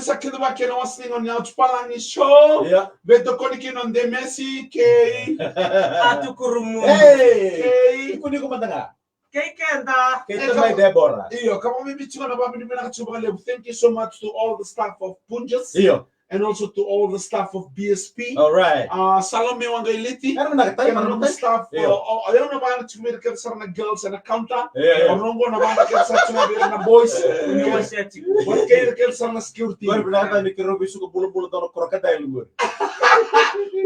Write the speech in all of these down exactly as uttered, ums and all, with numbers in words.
Sa kece vaka kei na wasa ni Gone Yautupalagi Show. Ia. Veitokoni kina o Demesi kei Atu Kurumu. Hey! Kei Niko, Niko mada ga. Kei keda. Kei tamai Debora. Io, ka vakavinavinaka tiko, vakavinavinaka tiko vakalevu. Thank you so much to all the staff of Punjas. Io. And also to all the staff of B S P. All right. Uh, Salome Waqailiti. Era na kena nomu staff. Io. O, o, o ira na vaka tiko vei ira kece sara na girls ena counter. Io, io. O noqu na vaka kece sara tiko vei ira na boys. Io. Vaka kece sara na security. Io, vinaka ni keirau veisuka bulabula dua na crocodile qori.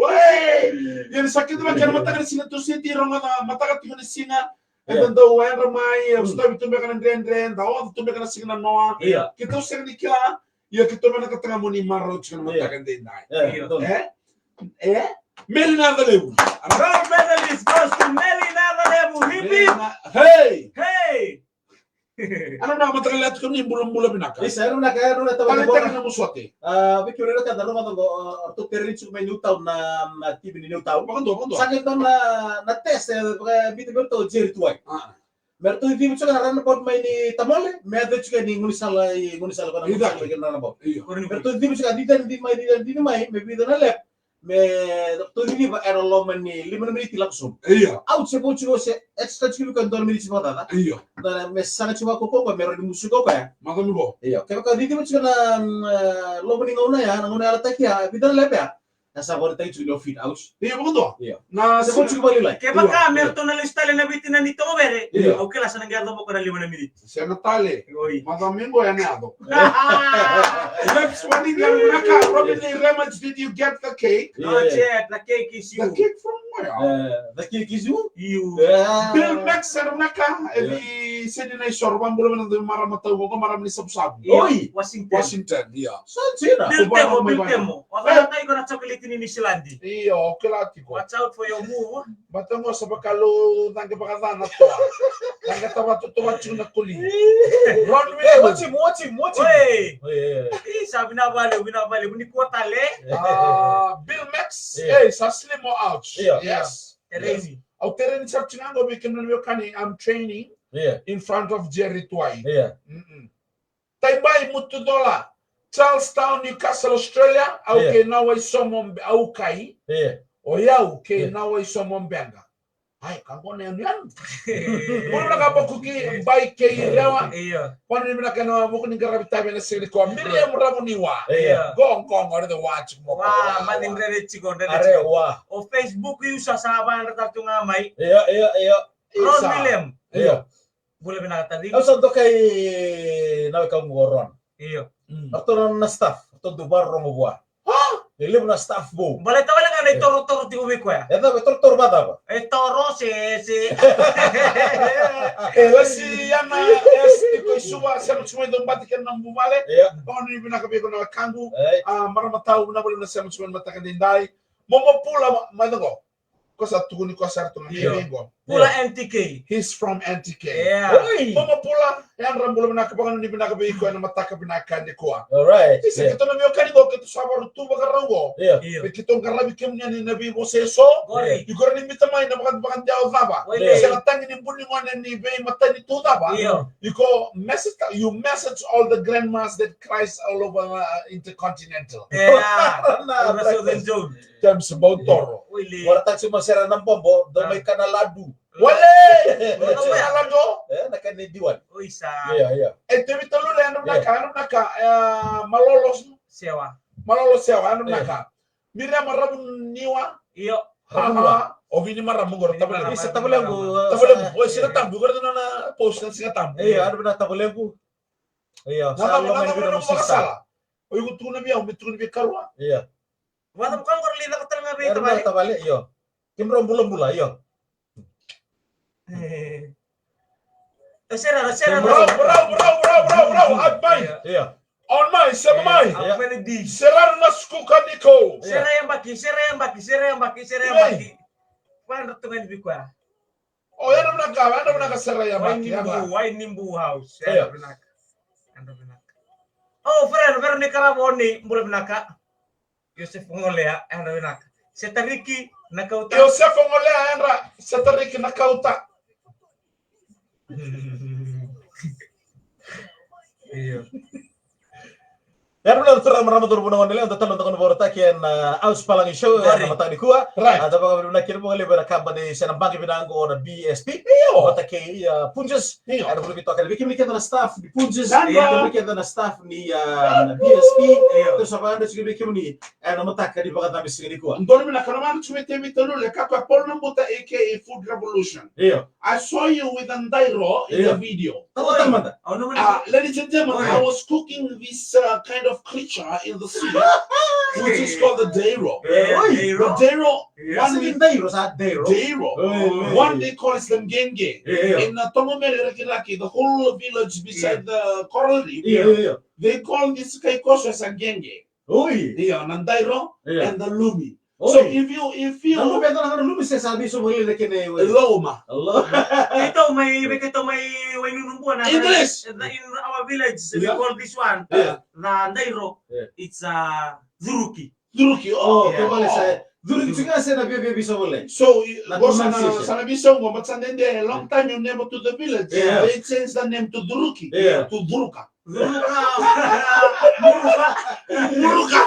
Wei! Ia ni sa kece vaka kina mataka ni siga Tusiti, rogoca mataka tiko ni siga. Eda dau yadra mai, e sotavi tu beka na dredre, da oca tu beka na siga nanoa. Io. Keitou sega ni kila, ia keitou vinakata ga mo ni marau tiko na mataka edaidai. Io. E? E? Meli Nacalevu. Gold medalist goes to Meli Nacalevu. Hip, hip. Meli Na-, hey! Hey! Ana na mataka latu kemuni, bulabula vinaka. Isa, era vinaka, era vinaka, tale tale na musote. Ah, vei kemuni na ka da rogoca qo, ah, ratou tereni tiko mai Newtown na, na T V ni Newtown. Vakadua, vakadua. Sa qai dua na, na test, eh, vakabibi me ratou o Jerry Tuwai. Ah. Me ratou ciciva tiko na runabout mai ni Tamole, me yaco tiko ni Gaunisala, i Gaunisala ko na Gaunisala mai kina runabout. Io. Me ratou ciciva tiko, cici mai, cici mai, cici mai, me vica na lap. Me ratou ciciva ena loma ni lima na miniti lako sobu. Io. Au se vo tiko se extra tiko vei koya dua na miniti vakacaca. Io. Na me saga tiko vaka ko koya, me rawa ni musuka o koya. Macawa qo. Io. Kevaka ciciva tiko na, mm, eh, loma ni gauna ya, na gauna yalataki ya, vica na lap ya. Na sa vakaraitaki tiko ni o fit out. Io, vakadua. Io. Na se vo tiko vakalailai. Kevaka me ratou na lesu tale na vitu na ni togovere. Io. Au kila sa na qai yaco vaka na lima na miniti. Sega tale. Oi. Macawa mai qo ya na yaco. Reps Waniga, vinaka. Robin Lee Remans, did you get the cake? Not yet. The cake is you. The cake from where? Eh, the cake is you? You. Yeah. Bill Max, vinaka. E vei Sedi na isoro, vakabula vei na dui marama tau qo, marama ni Savusavu. Oi. Washington. Washington, io. Sa dina. Bill Temo, Bill Temo. O cakava tiko na chocolate ni New Zealand. Io, o kila tiko. Watch out for your move. Baleta qo sa vaka lou caqe vakaca na toa. Caqe tava tu toa tiko na koli. Ron Williams. Oti, oti, oti. Oi. Oi, oi. Ih, sa vinaka vakalevu, vinaka vakalevu. Ni kua tale. Ah, Bill Max. Io. Ei, sa slim or ouch? Io. Yes. Tereni. Au tereni sara tiko ga qo vei kemuni na veiwekani, I'm training in front of Jerry Tuwai. Io. Mm-mm. Taibai Mutucola, Charlestown, Newcastle, Australia. Au kei Nawaisomo Be-, au kai. O yau kei Nawaisomo Beqa. Ai, ka qo na yanuyanu. Bula vinaka Bakuki, Bai kei Rewa. Io. Vakanuinui vinaka ena vuku ni qaravi tavi ena siga nikua. Miriam Ravuniwa. Io. Qo, qo, qo, raica wa tiko mo. Wa, mani dredre tiko, dredre tiko. Are, wa. O Facebook i usa sa vakayadrata tu ga mai. Io, io, io. Ron William. Io. Bula vinaka taciqu. Au sa dokai na wekaqu o Ron. Io. Mm. Ratou na, na staff, ratou dau vakarorogo vua. Ha? E levu na staff vou. Baleta wale ga na itorotoro tiko vei koya. E cava, e torotoro vacava? E toro se, se. E lasi yana, e si tiko i Suva, sema tiko mai Cobati kei na nomu vuvale. Io. Vakanuinui vinaka vei iko na wekaqu. Ei. Ah, marama tau, vinaka vakalevu na sema tiko mai na mataka edaidai. Momo Pula, ma-, mai caqo. Ko sa tukuni ko sa ratou na kei qo. Pula N T K. He's from N T K. Yeah. Oi. Momo Pula, yadra, bula vinaka, vakanuinui vinaka vei iko ena mataka vinaka nikua. All right. Isa, keitou na veiwekani qo, keitou sa vakarau tu vakarau qo. Io. Io. Me keitou qaravi kemuni yani na veivosa eso. Qori. Iko rawa ni biuta mai na vaka, vakadewa cava. Oi. Se na tagi ni bu ni gone ni veimatanitu cava. Io. Iko message, you message all the grandmas that cries all over, uh, intercontinental. Yeah. All over Southern Zone. James Bautoro. Wale. Warataki tiko mai Sera na Bobo, dau mai kana ladu. Wale! Wale. Kana ladu. E, na kana Diwali. Oi sa. Ia, ia. E, Tevita Lule, yadra vinaka, yadra vinaka. E, Malolo Sewa. Malolo Sewa, yadra vinaka. Miriam Ravuniwa. Io. Ravuniwa. O Vini Marama qori, tavalequ. Isa tavalequ. Tavalequ. Oi, Siga Tabu, qori na post na Siga Tabu. Io, yadra vinaka tavalequ. Io, sa lomani vei na nomu sista. Oi, iko tukuna vei au, me tukuna vei karua. Io. Vata vaka qori lai caka tale ga vei tavale. Tavale, io. Kemudrau bulabula, io. E, sera, sera. Bravo, bravo, bravo, bravo, bravo, bravo. Out mai. Io. On mai, sema mai. Io. Out mai na di. Sera na sukuka niko. Sera yabaki, sera yabaki, sera yabaki, sera yabaki. Koya na tu ga ni vei koya. O, yadra vinaka, yadra vinaka sera yabaki, yabaki. Wai ni bu, wai ni bu house. Io. Yadra vinaka. Yadra vinaka. O, Fred, Veronica Ravoni, bula vinaka. Joseph Golea, yadra vinaka. Setariki na kauta. Joseph Golea, yadra, Setariki na kauta. Io. Era na turaga, marama, cauravou, na gone yalewa, da talo da kona vakarautaki ena, ah, Ouch Palagi Show ena mataka nikua. Right. Ah, da vakavinavinaka kina vakalevu ena kabani se na baqe vinaka qo na B S P. Io. Vata kei, ah, Punjas. Io. Era vuli toka vei kemuni kece na staff ni Punjas. Io. Vei kemuni kece na staff ni, ah, na B S P. Io. Tou sa vakadreti vei kemuni ena mataka ni vakacabe siga nikua. Donu vinaka na mada tu vei Tevita Lule, ka ko Paul Nabuta, A K A Food Revolution. Io. I saw you with a dairo in the video. Tala, tala mada. Uh, ladies and gentlemen, I was cooking this, uh, kind of creature in the sea, which is called the dairo. Oi. The dairo, one we, dairo, sa dairo. Dairo. Oi, oi. One they call it the genge. Io. In, uh, Tongomere, Rakiraki, the whole village beside the coral reef, io, io, io, they call this kaikoso as a genge. Oi. Io, na dairo and the lumi. Oi. So if you, if you, na lumi, na lumi se sa biso mo ile kene, oi. Loma. Lo-, keitou mai, vei keitou mai Wainunubua na, English. In our village, we call this one, na dairo. It's a curuki. Curuki, oh, okay, vale, sa curuki tiko ga se na via, via biso vale. So, na, sa na biso qo, but sa dede, long time you never to the village. Yeah. They change the name to curuki, to curuka. Muruka. Muruka.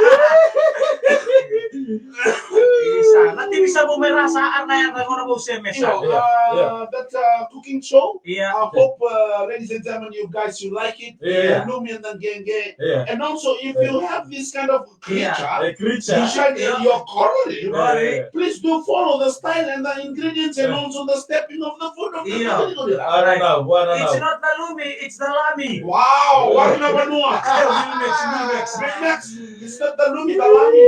Isa, na timi sa bau mai rasa, arna ya na gona bau semesa. Io, uh, that, uh, cooking show. Yeah. I hope, uh, ladies and gentlemen, you guys, you like it. Yeah. Lumi and the genge. Yeah. And also, if you have this kind of creature, a creature, you shall eat your coral reef. Coral reef. Please do follow the style and the ingredients and also the stepping of the food of the, yeah, community. It's not the lumi, it's the lami. Wow, what na vanua? Remix, remix. Remix. It's not the lumi, the lami.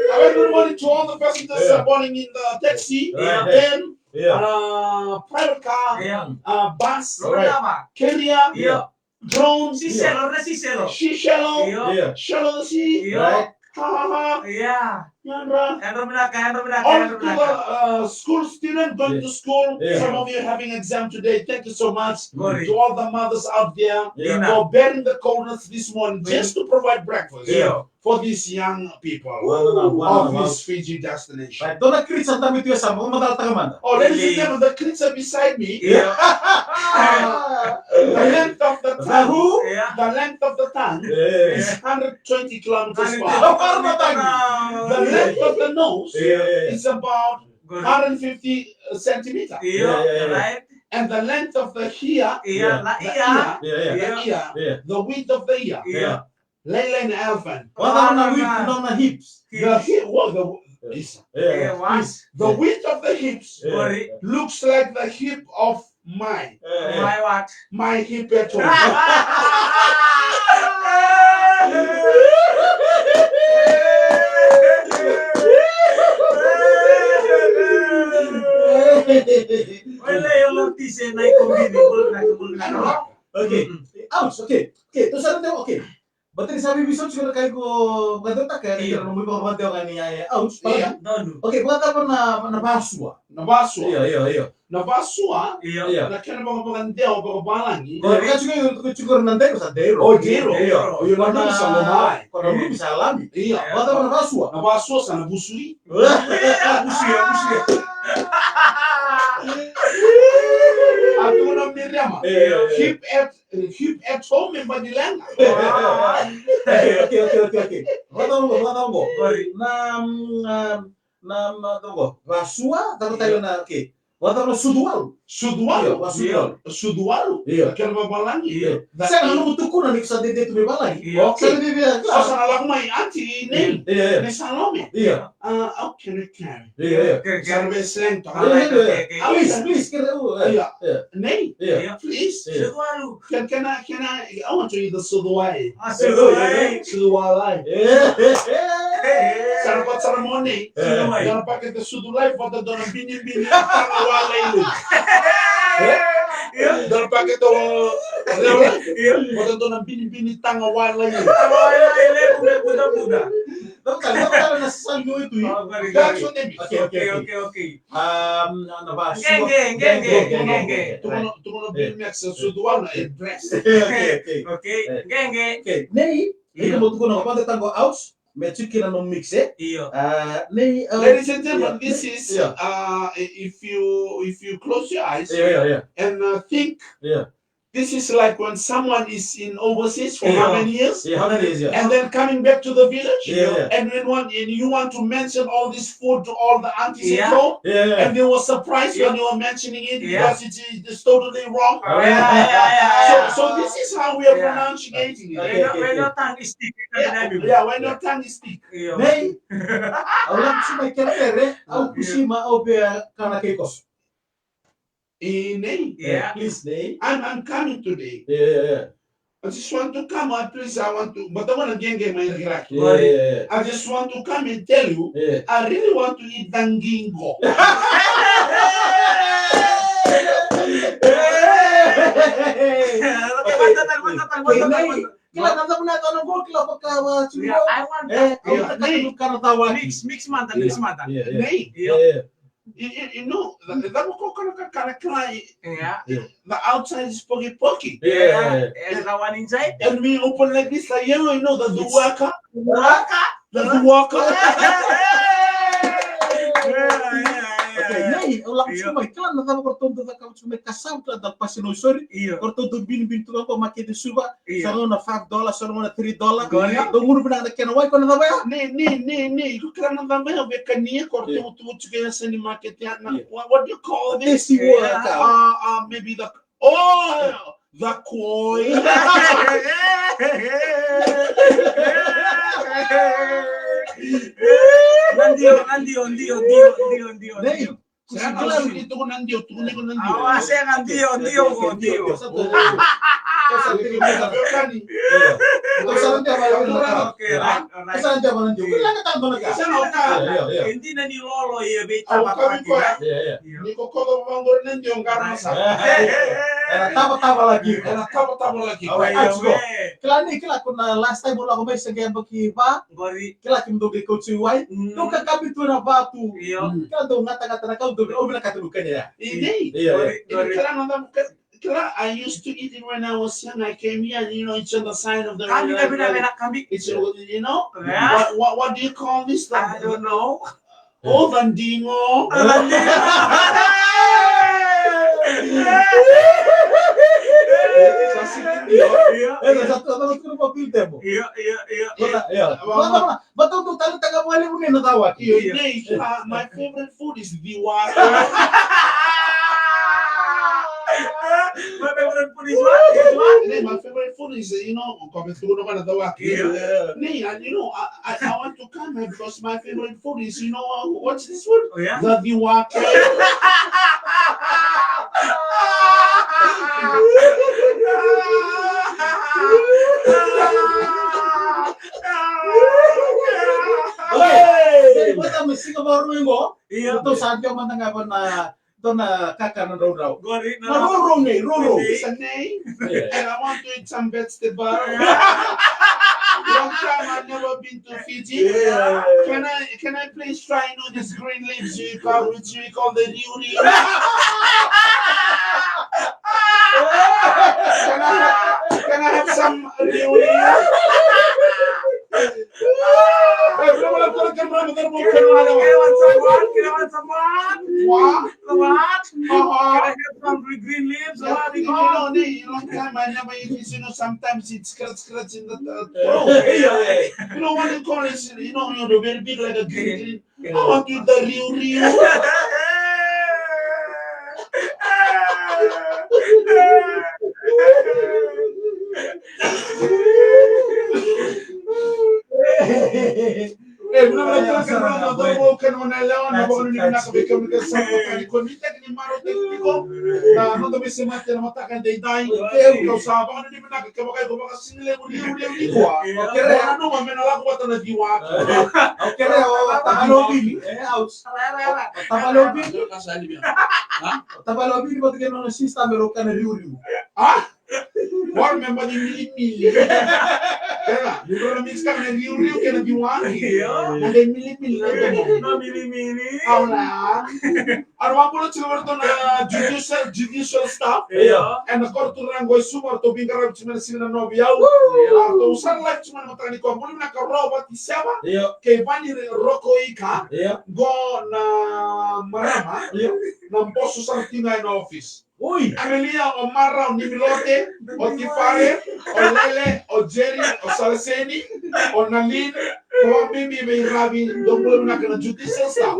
A very good morning to all the passengers, uh, boarding in the taxi, uh, van, uh, private car, uh, bus, carrier, drone, siselo, na siselo. Siselo. Io. Selo the sea. Io. Right. Ha, ha, ha. Yeah. Yadra. Yadra vinaka, yadra vinaka, yadra vinaka. All to the, uh, school student going to school. Yeah. Some of you having exam today. Thank you so much to all the mothers out there for bearing the coldness this morning just to provide breakfast. Yeah. For these young people of this Fiji destination. Right, dua na creature tiko e sa, vakamacalataka mada. Oh, ladies and gentlemen, the creature beside me, yeah, uh, the length of the tongue, yeah, the length of the tongue, yeah, is hundred twenty kilometers per hour. Hundred twenty kilometers per hour. The length of the nose, yeah, yeah, is about hundred fifty centimeter. Yeah, yeah, yeah. Right. And the length of the ear, yeah, the ear, yeah, yeah, the ear, yeah, the width of the ear. Yeah. Lailai na elephant. What about the width of the hips? The hip, what the, yeah, yeah, what? The width of the hips, yeah, looks like the hip of my, yeah, my what? My hip at home. Wele yo lo tise na iko bini, bulu na, bulu na. Okay. Mm. Ouch, okay. Okay, tou sa na, okay. Baleta ni sa veivisa tiko na ka iko vakadewataka, io, ira na nomu ivakavakadewa ga ni, e, Ouch Palagi. Io. Okay, vakacava na, na vasua? Na vasua. Io, io, io. Na vasua, io, io, na kena vakavakadewa vakavalagi. Io, vakatiko, tiko na dairo, sa dairo. Oh, dairo. Io. Io, na lumi sa lomai. Ko na lumi sa lami. Io. Vakacava na vasua? Na vasua sa na vusui. Vusui, vusui. A tu na Miriama. Io. Keep at Keep at home, e badi leqa. Okay, okay, okay, okay, okay. Vata oqo, vata oqo. Sorry. Na, mm, um, na, na, vata oqo. Vasua, tava tale na, okay. Vata na sucuwalu. Sucuwalu? Io, vasucuwalu. Io. Sucuwalu? Io. Kena vavalagi? Io. Sega, na nomu tukuna ni ko sa dede tu mai valagi. Io. Okay. Sa na via, via. O sa na lako mai, aunty, nei. Io, io. Nei Salome. Io. Uh, okay, okay. Io, io. Sa na via slang toka. Io, io, io. Okay, okay. Please, please, kere, uh, io, io. Nei, io, please. Io. Sucuwalu. Can, can I, can I, I want to eat the sucuwai. Ah, sucuwai. Sucuwai. Io. Sa na vata sara mo nei. Io. Sa na pakete sucu lai, vata dua na binibini taga walailai. Io. Dua na pakete o, io. Vata dua na binibini taga walailai. Taga walailai, levu me budabuda. Dou tale, dou tale na sasali ni waitui. Oh, very good. That's what they mean. Okay, okay, okay, okay. Um, na, na vasua. Genge, genge, genge, genge. Tukuna, tukuna, eh, B M X, eh, sucuwalu, eh, dress. Okay, okay. Okay, eh, genge. Okay, nei, io, iko mo tukuna, vata tale qo Ouch, me tiko kina nomu mix, e? Io. Ah, nei, ah, ladies and gentlemen, io, this is, io, uh, if you, if you close your eyes, io, io, io, and, uh, think, io, This is like when someone is in overseas for how many years? Yeah, how many years, yeah. And then coming back to the village, yeah, yeah, and when one, and you want to mention all this food to all the aunties and so, yeah, yeah, and they were surprised when you were mentioning it, yeah, because it's, it's totally wrong. Oh, yeah, yeah, yeah, yeah. So, so this is how we are pronunciating it. Okay, okay, okay. When your tongue is thick, yeah, yeah, when your tongue is thick. Yeah. Nei, au lako sima i kerekere, au kusima, au via kana kei koso. Eh, Nei. Yeah. Please, Nei. I'm, I'm coming today. Yeah, yeah, yeah. I just want to come, uh, please, I want to, but I want to genge my rakiraki. Yeah, yeah, yeah. I just want to come and tell you, yeah, I really want to eat the ngingo. Hey, Nei. Kila na cava na yacana qo, kila vaka wa suru. Yeah, I want that. Eh, au na kata nu kana cava. Mix, mix mada, mix mada. Yeah, yeah. Nei. Yeah. You, you, you know, the, the, the, the outside is poky poky. Yeah, yeah, yeah. And the one inside. And we open like this, like yellow, you know, the duwaka. Duwaka. The duwaka. Yeah, yeah, yeah. Okay, yeah. Nei, au lako tu mai, kila na cava ko ratou dau cakava tu mai, ka sauta da pasi no sori. Yeah. Ko ratou dau binibini tu vaqo makete Suva. Io. Sa gauna five dollar, sa gauna three dollar. Qori. Dau gunu vinaka na kena wai, ko na cava ya? Ni, ni, ni, ni, ko kila na cava ya, vei kania, ko, io, tu, tu, tu, ke sa ni market ya, na, io, what, what do you call this? Desi wara, yeah, ka. Uh, uh, maybe the, oh, the koi. Ndio, ndio, ndio, ndio, ndio, ndio. Sega, tukuni, tukuna ndio, tukuni ko na ndio. Awa, sega, ndio, ndio, ndio, ndio. Sega, okay, right, right. Sega, okay. E dina ni lolo ia vei tama. Ni ko koto vaqori na ndio, qara masa. Era tava, tava laki. Era tava, tava laki. Awa, awa. Kila ni, kila ko na last time o lako mai se qai yabaki va. Qori. Kila kemudou qai kauti wai. Mm. Dou kakabi tu ena vatu. Io. Mm. Kila dou gatagata na kau dou, au vinakata dou kania ya. Io. Io, io. Qori, qori. Kila na cava, kila, I used to eat it when I was young. I came here, you know, it's on the side of the road. Kami, kami, kami, kami. It's, you know, yeah, what, what, what do you call this? I don't know. O, vandigo. Vandigo. Sa siki ndio. Io. E, sa tu, sa tu na papel temo. Io, io, io, io. Vata, io. Vata, vata, vata, tu tale taka vale vune na tawaki. Io, io. Nei, uh, my favorite food is viwaka. My favorite food is what? Is what? Nei, my favorite food is, you know, ko me tu na mana tawaki. Io. Nei, and you know, I, I, I want to come here because my favorite food is, you know, uh, what's this food? Oh, yeah? The viwaka. Hey! Hey, vata me siga vakarua qo. Io. Ratou sa dua mada ga va na Dua na kakana draudrau. Qori, na rourou, nei, rourou. Nei. It's a nei. Yeah. And I want to eat some vegetable. Yeah. Long time I've never been to Fiji. Yeah. Can I, can I please try, you know, this green leaves you call, which we call the riuriu? Can I, can I have some riuriu? Hey, bro, bro, bro, bro, bro, bro, bro, bro. Can I want some what? Can I want some what? What? What? Uh-huh. Can I have some green, green leaves? Yeah, what do you, you know, call? Long time I never eat this, you know, sometimes it's scratch, scratch in the, uh, throat. Yeah, yeah. You know what they call it? You know, you know, very big, like a green, green. I want to eat the riuriu. E, vinaka vakalevu na cauravou kei na goneyalewa, na vakanuinui vinaka vei kemuni na sa mataka nikua. Ni sega ni marautaki tiko na noda veisemati ena mataka edaidai. Keu, kau sa vakanuinui vinaka kevaka iko vakasigalevu liuliu nikua. Io. Nanuma me na lako vata na ciwa. Au kerea o tavale o Vili. E, au. Tavale o Vili. Tavale o Vili vata kei na nona sister me rau kana riuriu. A? Qori me baki milimili. Kena, ni rau na mix taka na riuriu kei na ciwa. Io. Na qai milimili na domo. Na milimili. Au na. Au na vakabula tiko vei ratou na judicial, judicial staff. Io. Ena koro turaga qo e Suva, ratou veiqaravi tiko mai na siga na novu yau. Io. Ratou sa live tiko mai na mataka nikua. Bula vinaka Ro Vati Seva. Io. Kei Vani Roko Ika. Io. Qo na marama. Io. Na boso sara tiko ga ena office. Oi. Amelia, o Marau ni Milote, o Tifare, o Lele, o Jerry, o Salaseni, o Nalin, o Bibi vei Ravi, dou bula vinaka na judicial staff.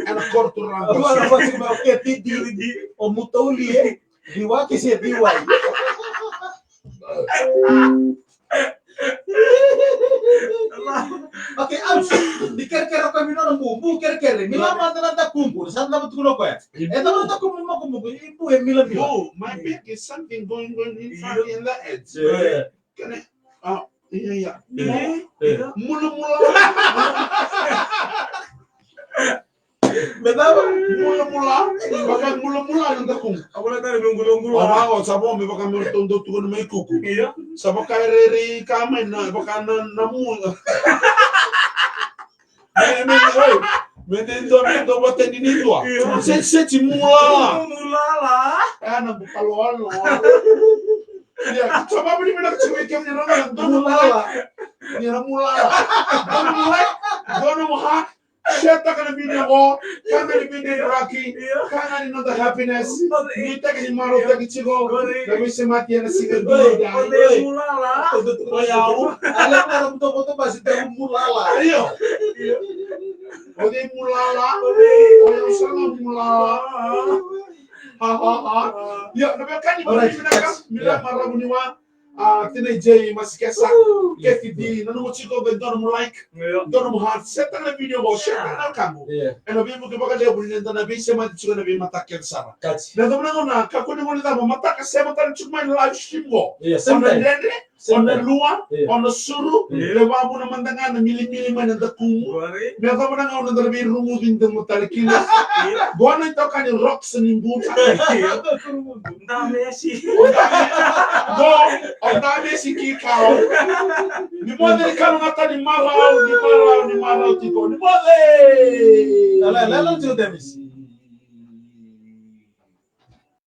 Ena koroturaga. Dua na vasi ma ke tidi, o Mutaulie, Diwaki se Diwai. Okay, Alps, ni kerekere o koya mi nona bu, bu kerekere. Mi la mada na dakuqu, sa na tukuna o koya. E tau na dakuqu mo kubuku, i bu e mila mila. Yo, my back is something going on in front and the edge. Yeah. Can I? Ah, yeah, yeah. Yeah. Mula mula. Me cava? Mulamula, vaka mulamula na dakuqu. Au na tale me gulogula. Au vaka o sa vo me vaka me ratou dau tukuna mai Kuku. Io. Sa vaka e rere ka mai na vaka na na mula. Me me oi. Me ne dua me dua vata ni ni dua. Io. Se se ti mula. Mulala. Ana bukalolo. Ia, sa vaka ni me na kati me kemuni na mula. Ni na mula. Dona mula. Dona mula. Share taka na video qo, kana ni video raki, kana ni noda happiness, ni taka ni marautaki tiko, na veisemati ena siga dua. O yau. Ale mara mutokoto basi te mulala. Io. O dei mulala. O yau sara mulala. Ha, ha, ha. Ia, na veka ni mara, mara vuniwa. A, Tina J Masikesa, Kathy D, nanuma tiko qo e dua nomu like, dua nomu heart, share taka na video qo, share taka na wekaqu. Ena veivuke vakalevu ni da na veisemati tiko ena veimataka kece sara. Na cava na gauna, kakua ni guilecava, mataka sema tale tiko mai na live stream qo. O na dredre, o na lua, o na suru, le vavuna mada ga na milimili mai na dakumu. Me cava na gauna da na veiruguci ni da mo tale kina. Qo na itokani rocks ni buta. Da mesi. O da me-, qo, o da mesi ki kau. Ni moce ni kalougata ni marau, ni marau, ni marau tiko. Ni moce. Lala, lala, tiko da mesi.